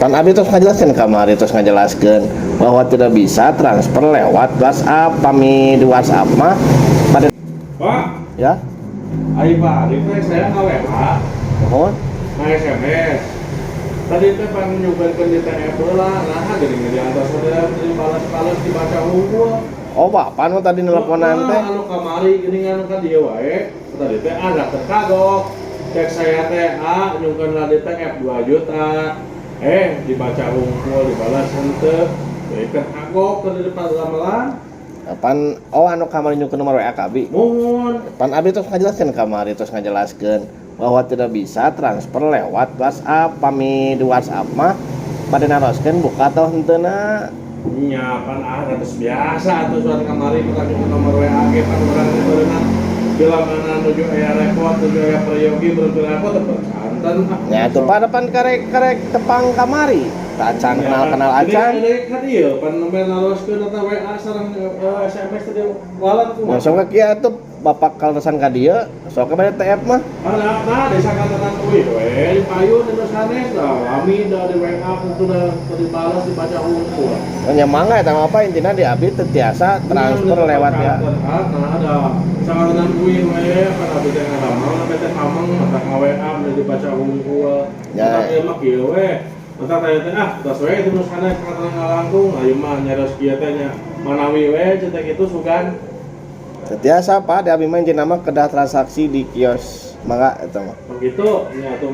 Pan abi terus ngajelaskeun kamari, terus ngajelaskeun bahwa tidak bisa transfer lewat WhatsApp. Pami di WhatsApp mah pada Pak, ya. Ayo Pak, Arif teh saya nge WA, Mohon. Nge SMS. Tadi teh pan nyugarkeun di TF heula, nah geuning di atas teh dibalas-balas, dibaca hungkul. Oh, bapak nu tadi nelponan teh? Ah, anu kamari geuning anu ka dieu wae. Tadi teh agak terkagok. Cek saya teh, ah, nyungkeun lah di TF 2 juta. Eh, dibaca hungkul, dibalas henteu. Jadi kan kagok tadi di depan gamelan. Pan, oh, anu kamari nyungkeun nomor WA ka abi? Muhun. Pan abi terus ngajelaskeun kamari, terus ngajelaskeun bahwa tidak bisa transfer lewat WhatsApp. Pami di WhatsApp mah pada naroskeun buka atau henteu na. Nya pan, ah, geus biasa atuh surat kamari mah nyungkeun nomor WA ge pan urang teh beureunang bila mana nuju aya repot, nuju aya peryogi berarti repot teh percanten ah. Ya tuh pada pan karek karek tepang kamari tacan kenal-kenal acan. Ini kan ieu pan nembe naroskeun eta WA sareng SMS tadi walat kumaha. Nah, sok kieu atuh, bapak kaleresan ka dieu sok bade TF mah. Ah, nah, nah, desa katakan uih we payun anu sanes lah, lami da di WA tentu da dibalas, dibaca hungkul. Nya mangga eta mah apa, intina di abi teu tiasa transfer lewat ya. Ah, nah, ada sanganan uih we pan abi teh ngadamel sampai teh hameng mata nga-WA udah dibaca hungkul. Ya. Mata ieu mah kieu we. Mata teh teh ah, tos we itu nu sanes katakan ngalangkung, ayeuna mah nyarios kieu teh nya manawi we cenah kitu sugan. Teu tiasa, Pak, di abi mah intina mah kedah transaksi di kios. Mangga eta mah. Begitu nya tuh.